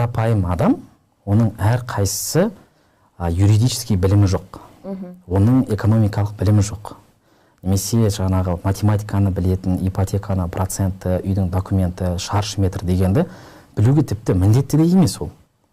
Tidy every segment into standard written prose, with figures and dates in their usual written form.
Қарапайым адам, оның әр қайсысы юридический білімі жоқ, оның экономикалық білімі жоқ, немесе жаңағы математиканы білетін, ипотеканы, процентті, үйдің документі, шаршы метр дегенді білуге тіпті міндетті де емес ол.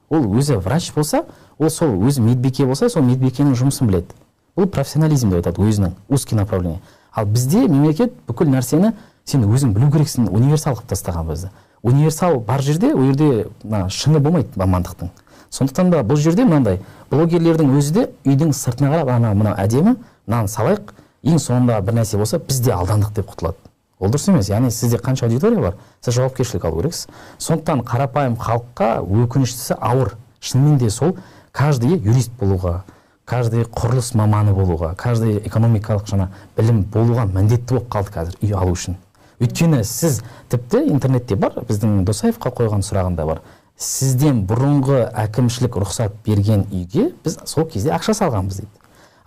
Ол өзі врач болса, ол сол өзі медбике болса, сол медбикенің жұмысын біледі. Бұл профессионализм деп айтады, өзінің узкий направление. Ал бізде мемлекет бүкіл нәрсені сен өзің білу керексің, универсал қылып тастаған бізді. Универсал бар жерде, ол жерде мына шыңы болмайды мамандықтың. Сондықтан да бұл жерде мынандай блогерлердің өзі де үйдің сыртына қарап, ана мынау әдемі, мынаны салайық, ең соңында бір нәрсе болса, біз де алдандық деп құтылады. Ол дұрыс емес. Яғни сізде қанша аудитория бар, сіз жауапкершілік алу керексіз. Сондықтан қарапайым халыққа, өкініштісі, ауыр. Шынымен де сол каждый юрист болуға, каждый құрылыс маманы болуға, каждый экономикалық жаңа білім болуға міндетті болып қалды қазір үй алу үшін. Өйткені сіз тіпті интернетте бар, біздің Досаевқа қойған сұрағында бар. Сізден бұрынғы әкімшілік рұқсат берген үйге біз сол кезде ақша салғанбыз дейді.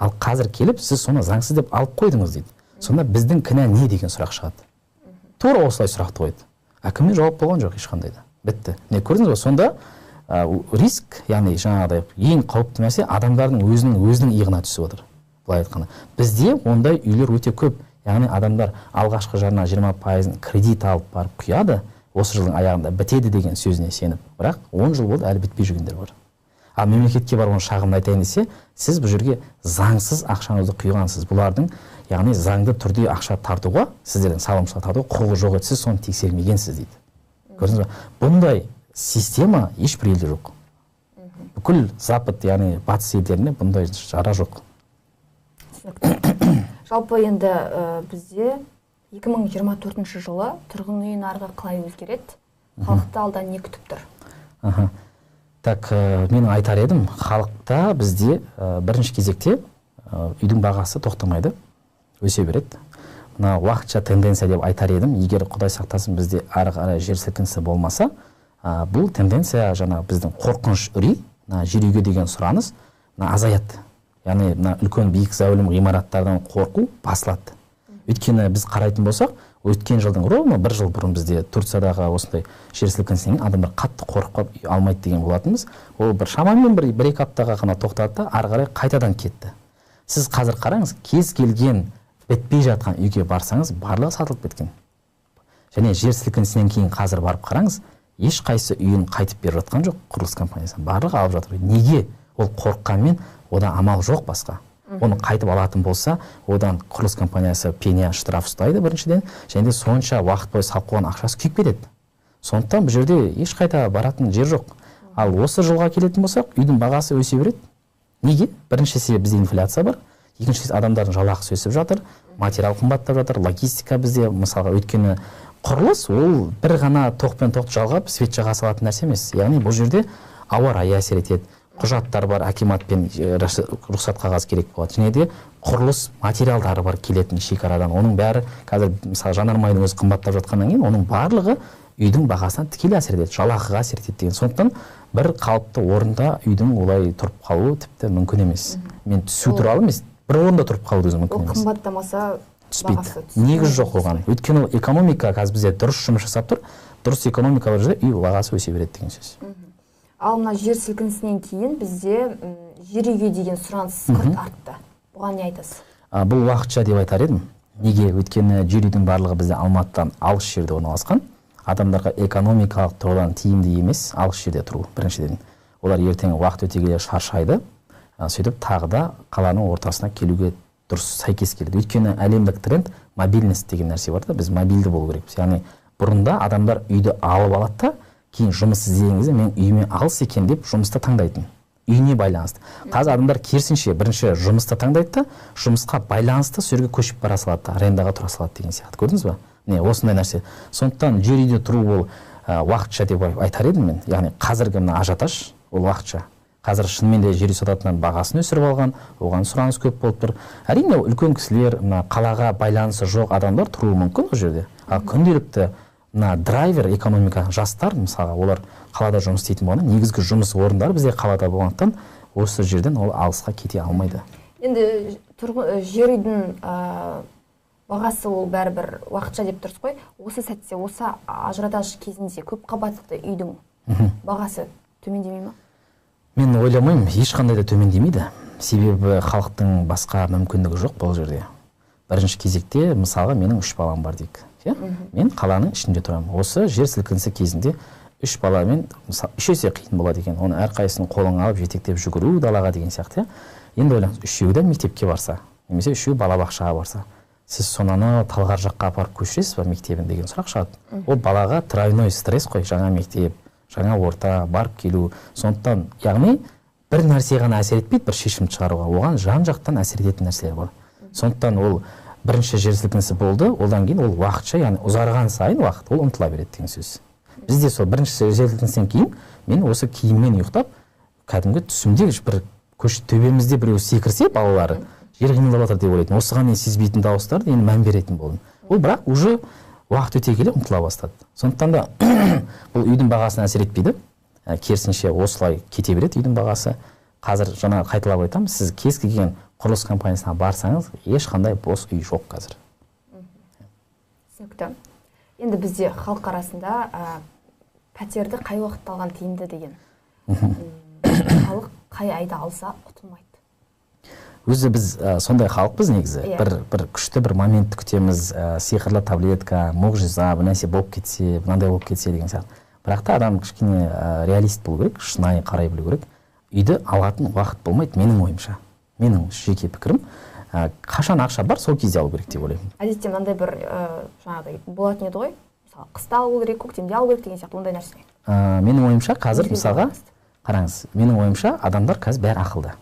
Ал қазір келіп сіз соны заңсыз деп алып қойдыңыз дейді. Сонда біздің кінә не деген сұрақ шығады. Тура осылай сұрақты қойды. Әкімнен жауап болған жоқ ешқандай да. Бітті. Не көрдіңіз ба? Сонда риск, яғни жаңағыдай ең қауіпті нәрсе адамдардың өзінің иығына түсіп отыр. Былай айтқанда, бізде ондай үйлер өте көп. Яғни адамдар алғашқы жарна 20%-ын кредит алып барып құяды, осы жылдың аяғында бітеді деген сөзіне сеніп. Бірақ 10 жыл болды, әлі бітпей жүргендер бар. Ал мемлекетке барып оның шағымын айтайын десе, сіз бұл жерге заңсыз ақшаңызды құйғансыз. Бұлардың, яғни заңды түрде ақша тартуға, сіздердің салымшылар тартуға құқығы жоқ еді, сіз соны тексермегенсіз дейді. Көрдіңіз ба? Бұндай система ешбір елде жоқ. Бүкіл Запад, яғни батыс елдерінде бұндай жара жоқ. Түсінікті. Жалпы енді бізде 2024 жылы тұрғын үй нарығы қалай өзгереді? Халықты алда не күтіп тұр? Аха. Так, мен айтар едім, халықта бізде бірінші кезекте үйдің бағасы тоқтамайды, өсе береді. Мына уақытша тенденция деп айтар едім, егер Құдай сақтасын, бізде ары қарай жер сілкінісі болмаса, бұл тенденция, жаңа біздің қорқыныш, үрей, мына жер үйге деген сұраныс мына азаяды. Яғни мына үлкен биік зәулім ғимараттардан қорқу басылады. Өйткені біз қарайтын болсақ, өткен жылдың ровно бір жыл бұрын бізде Турциядағы осындай жер сілкінісінен кейін адамдар қатты қорқып қалып, үй алмайды деген болатынбыз. Ол бір шамамен бір екі аптаға ғана тоқтады да, ары қарай қайтадан кетті. Сіз қазір қараңыз, кез келген бітпей жатқан үйге барсаңыз, барлығы сатылып кеткен. Және жер сілкінісінен кейін қазір барып қараңыз, ешқайсы үйін қайтып беріп жатқан жоқ құрылыс компаниясы, барлығы алып жатыр. Неге? Ол қорыққанмен одан амал жоқ басқа. Оны қайтып алатын болса, одан құрылыс компаниясы пеня, штраф ұстайды біріншіден, және де сонша уақыт бойы салып қойған ақшасы күйіп кетеді. Сондықтан бұл жерде ешқайда баратын жер жоқ. Ал осы жылға келетін болсақ, үйдің бағасы өсе береді. Неге? Бірінші себеп, бізде инфляция бар. Екіншісі, адамдардың жалақысы өсіп жатыр, материал қымбаттап жатыр, логистика бізде мысалға. Өйткені құрылыс ол бір ғана тоқ пен тоқты жалғап, свет жаға салатын нәрсе емес. Яғни бұл жерде ауа райы әсер етеді, құжаттар бар, акиматпен рұқсат қағаз керек болады, және де құрылыс материалдары бар келетін шекарадан. Оның бәрі қазір, мысалы, жанармайдың өзі қымбаттап жатқаннан кейін, оның барлығы үйдің бағасына тікелей әсер етеді, жалақыға әсер етеді деген. Сондықтан бір қалыпты орында үйдің олай тұрып қалуы тіпті мүмкін емес. Мен түсу туралы емес, бір орында тұрып қалу өзі мүмкін Ол емес. қымбаттамаса, Түспейді. бағасы түспейді. Негіз жоқ оған. Өйткені ол экономика қазір бізде дұрыс жұмыс жасап тұр. Дұрыс экономика бар жерде үй бағасы өсе береді деген сөз. Ал мына жер сілкінісінен кейін бізде жер үйге деген сұраныс күрт артты. Бұған не айтасыз? Бұл уақытша деп айтар едім. Неге? Өйткені жер үйдің барлығы бізде Алматыдан алыс жерде орналасқан. Адамдарға экономикалық тұрғыдан тиімді емес алыс жерде тұру. Біріншіден, олар ертең уақыт өте келе шаршайды, сөйтіп тағы да қаланың ортасына келуге дұрыс сәйкес келеді. Өйткені әлемдік тренд, мобильность деген нәрсе бар да, біз мобильді болу керекпіз. Яғни бұрында адамдар үйді алып алады да, кейін жұмыс іздеген кезде мен үйіме алыс екен деп жұмысты таңдайтын, үйіне байланысты. Қазір адамдар керісінше, бірінші жұмысты таңдайды да, жұмысқа байланысты сол жерге көшіп бара салады да, арендаға тұра салады деген сияқты. Көрдіңіз ба, міне осындай нәрсе. Сондықтан жер үйде тұру ол уақытша деп айтар едім мен. Яғни қазіргі мына ажиотаж ол уақытша. Қазір шынымен де жер үй сататындар бағасын өсіріп алған, оған сұраныс көп болып тұр. Әрине, үлкен кісілер, мына қалаға байланысы жоқ адамдар тұруы мүмкін ол жерде. Ал күнделікті мына драйвер экономика жастар, мысалға, олар қалада жұмыс істейтін болғаннан, негізгі жұмыс орындары бізде қалада болғандықтан, осы жерден ол алысқа кете алмайды. Енді тұрғын жер үйдің бағасы ол бәрібір уақытша деп тұрсыз ғой. Осы сәтте, осы ажиотаж кезінде көп қабатты үйдің бағасы Төмендемей ма? Мен ойламаймын, ешқандай да төмендемейді. Себебі халықтың басқа мүмкіндігі жоқ бұл жерде. Бірінші кезекте, мысалға, менің 3 балам бар дейік. Мен қаланың ішінде тұрамын. Осы жер сілкінісі кезінде 3 баламен, мысалы, 3 есе қиын болады екен. Оны әрқайсысын қолыңа алып жетектеп жүгіру далаға деген сияқты. Енді ойлаңыз, 3-еуі де мектепке барса, немесе 3-еуі балабақшаға барса, сіз сонаны Талғар жаққа апарып көшіресіз ба мектебін деген сұрақ шығады. Ол балаға тройной стресс қой, жаңа мектеп, жаңа орта, барып келу. Сондықтан, яғни бір нәрсе ғана әсер етпейді бір шешім шығаруға, оған жан-жақтан әсер ететін нәрселер бар. Сондықтан ол бірінші жер сілкінісі болды, одан кейін ол уақытша, яғни ұзарған сайын уақыт ол ұмытыла береді деген сөз. Бізде сол бірінші жер сілкінісінен кейін мен осы киіммен ұйықтап, кәдімгі түсімде бір көш төбемізде біреу секірсе балалары жер қимылдап жатыр деп ойлайтын. Осыған мен сезбейтін дауыстарды енді мән беретін болдым. Ол бірақ уже уақыт өте келе ұмытыла бастады. Сондықтан да бұл үйдің бағасына әсер етпейді. Керісінше осылай кете береді үйдің бағасы. Қазір жаңа қайталап айтамын, сіз кез келген құрылыс компаниясына барсаңыз, ешқандай бос үй жоқ қазір. Түсінікті. Енді бізде халық арасында пәтерді қай уақытта алған тиімді деген. Халық қай айда алса ұтылмайды. Өзі біз сондай халықпыз негізі. Бір күшті бір моментті күтеміз, сиқырлы таблетка, мұғжиза, бір нәрсе болып кетсе, мынандай болып кетсе деген сияқты. Бірақ та адам кішкене реалист болу керек, шынайы қарай білу керек. Үйді алатын уақыт болмайды менің ойымша. Менің жеке пікірім, қашан ақша бар, сол кезде алу керек деп ойлаймын. Әдетте мынандай бір жаңағыдай болатын еді ғой. Мысалы, қыста алу керек, көктемде алу керек деген сияқты ондай нәрсе. Менің ойымша қазір мысалға, қараңыз, менің ойымша адамдар қазір бәрі ақылды.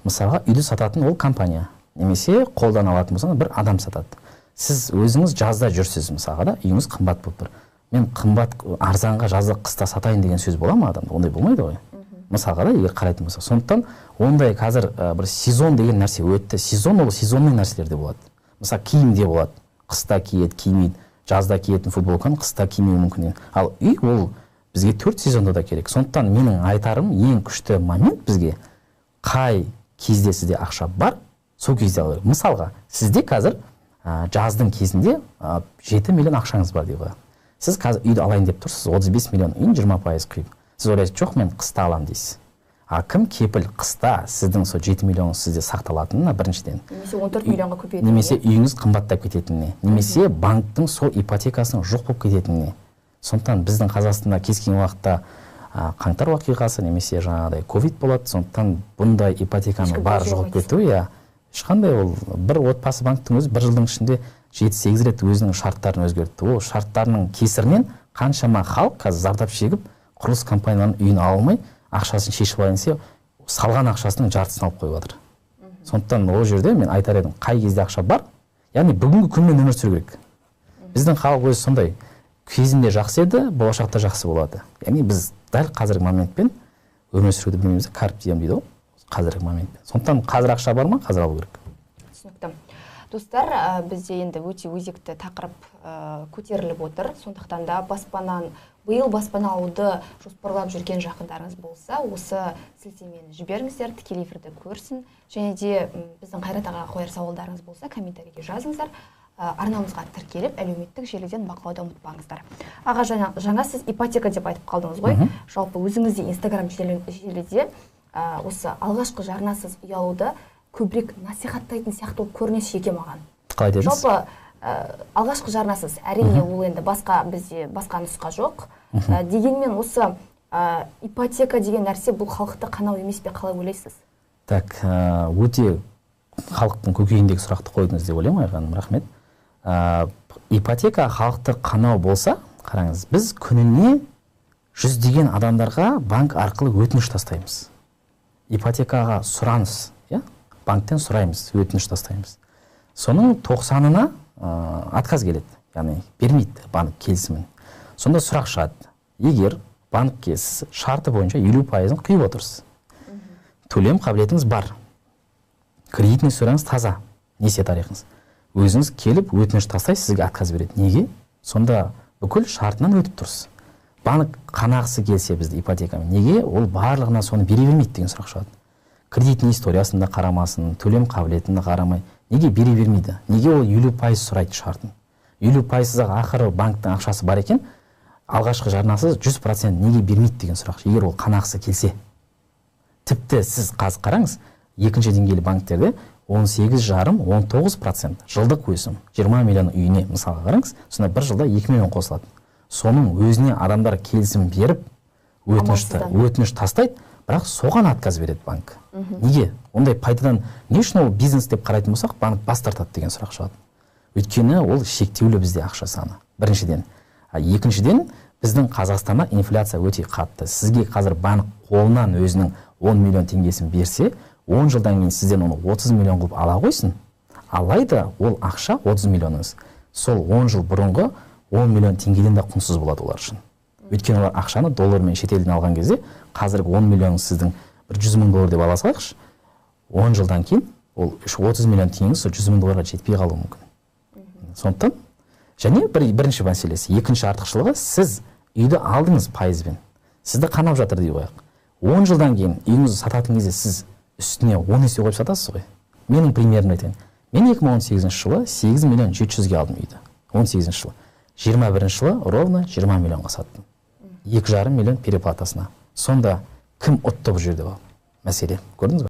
Мысалға, үйді сататын ол компания, немесе қолдан алатын болсаңыз бір адам сатады. Сіз өзіңіз жазда жүрсіз мысалға да, үйіңіз қымбат болып тұр. Мен қымбат арзанға жазда қыста сатайын деген сөз бола ма адамда? Ондай болмайды ғой. Мысалға да, егер қарайтын болсақ. Сондықтан ондай қазір бір сезон деген нәрсе өтті. Сезон ол сезонный нәрселерде болады. Мысалы, киімде болады. Қыста киеді, кимейді. Жазда киетін футболканы қыста кимеуі мүмкін. Ал үй ол бізге 4 сезонда да керек. Сондықтан менің айтарым, ең күшті момент бізге қай кезде сізде ақша бар, сол кезде алу керек. Мысалға, сізде қазір жаздың кезінде 7 миллион ақшаңыз бар деп қояйық. Сіз қазір үйді алайын деп тұрсыз, 35 миллион үйін 20% құйып. Сіз ойлайсыз, жоқ, мен қыста алам дейсіз. А кім кепіл қыста сіздің сол 7 миллионыңыз сізде сақталатынына біріншіден. Немесе 14 миллионға көбейетініне. Немесе үйіңіз қымбаттап кететініне, немесе банктың сол ипотекасының жоқ болып кететініне. Сондықтан біздің Қазақстанда кез келген уақытта қаңтар оқиғасы немесе жаңағыдай ковид болады. Сондықтан бұндай ипотеканы бар жоғалып кету, иә, ешқандай ол бір отбасы банктің өзі бір жылдың ішінде 7-8 рет өзінің шарттарын өзгертті. Ол шарттарының кесірінен қаншама халық қазір зардап шегіп, құрылыс компанияларының үйін ала алмай, ақшасын шешіп алайын десе, салған ақшасының жартысын алып қойып жатыр. Сондықтан ол жерде мен айтар едім, қай кезде ақша бар, яғни бүгінгі күнмен өмір сүру керек. Біздің халық өзі сондай, кезінде жақсы еді, болашақта жақсы болады. Яғни біз дәл қазіргі моментпен өмір сүруді білмейміз, карп дием дейді ғой, қазіргі моментпен. Сондықтан қазір ақша бар ма, қазір алу керек. Түсінікті. Достар, бізде енді өте өзекті тақырып көтеріліп отыр. Сондықтан да биыл баспана алуды жоспарлап жүрген жақындарыңыз болса, осы сілтемені жіберіңіздер, тікелей эфирді көрсін. Және де біздің Қайрат ағаға қояр сауалдарыңыз болса, комментарийге жазыңыздар. Арнамызға тіркеліп, әлеуметтік желіден бақылауды ұмытпаңыздар. Аға, жаңа сіз ипотека деп айтып қалдыңыз ғой. Жалпы өзіңіз де Инстаграм желіде осы алғашқы жарнасыз үй алуды көбірек насихаттайтын сияқты болып көрінесі жеке маған. Қалай дедіңіз? Жалпы алғашқы жарнасыз, әрине ол енді басқа, бізде басқа нұсқа жоқ. Дегенмен осы ипотека деген нәрсе бұл халықты қанау емес пе, қалай ойлайсыз? Так, өте халықтың көкейіндегі сұрақты қойдыңыз деп ойлаймын, Айғаным, рахмет. Ипотека халықты қанау болса, қараңыз, біз күніне жүздеген адамдарға банк арқылы өтініш тастаймыз. Ипотекаға сұраныс, иә? Банктен сұраймыз, өтініш тастаймыз. Соның 90-ына отказ келеді, яғни бермейді банк келісімін. Сонда сұрақ шығады. Егер банкке сіз шарты бойынша 50%-ын құйып отырсыз, төлем қабілетіңіз бар, кредитный историяңыз таза, несие тарихыңыз, өзіңіз келіп өтініш тастайсыз, сізге отказ береді. Неге? Сонда бүкіл шартынан өтіп тұрсыз. Банк қанағысы келсе бізді ипотекамен, неге ол барлығына соны бере бермейді деген сұрақ шығады. Кредитный историясын да қарамасын, төлем қабілетін де қарамай, неге бере бермейді? Неге ол 50% сұрайды шартын? 50%-ақ ақыры банктің ақшасы бар екен, Алғашқы жарнасыз 100% неге бермейді деген сұрақ. Егер ол қанағысы келсе. Тіпті сіз қазір қараңыз, екінші деңгейлі банктерде 18,5-19% жылдық өсім. 20 миллион үйіне мысалға қараңыз, сонда бір жылда 2 миллион қосылады. Соның өзіне адамдар келісім беріп, өтініш тастайды, бірақ соған отказ береді банк. Неге? Ондай пайдадан не үшін ол бизнес деп қарайтын болсақ, банк бас тартады деген сұрақ шығады. Өйткені ол шектеулі бізде ақша саны. Біріншіден. Екіншіден, біздің Қазақстанда инфляция өте қатты. Сізге қазір банк қолынан өзінің 10 миллион теңгесін берсе, 10 жылдан кейін сізден оны 30 миллион қылып ала қойсын. Алайда ол ақша 30 миллионыңыз. Сол 10 жыл бұрынғы 10 миллион теңгеден де құнсыз болады олар үшін. Өйткені олар ақшаны доллармен шетелден алған кезде, қазіргі 10 миллион сіздің бір 100 мың доллар деп ала салайықшы, 10 жылдан кейін ол 30 миллион теңгеңіз сол 100 мың долларға жетпей қалуы мүмкін. Сондықтан және бірінші мәселесі, екінші артықшылығы, сіз үйді алдыңыз пайызбен, сізді қанап жатыр дей қояйық. 10 жылдан кейін үйіңізді сататын кезде сіз үстіне 10 есе қойып сатасыз ғой. Менің примерімді айтайын. Мен 2018 жылы 8 миллион 700-ге алдым үйді. 18 жылы. 21 жылы ровно 20 миллионға саттым. 2,5 миллион переплатасына. Сонда кім ұтты бұл жерде бұл мәселе? Көрдіңіз бе?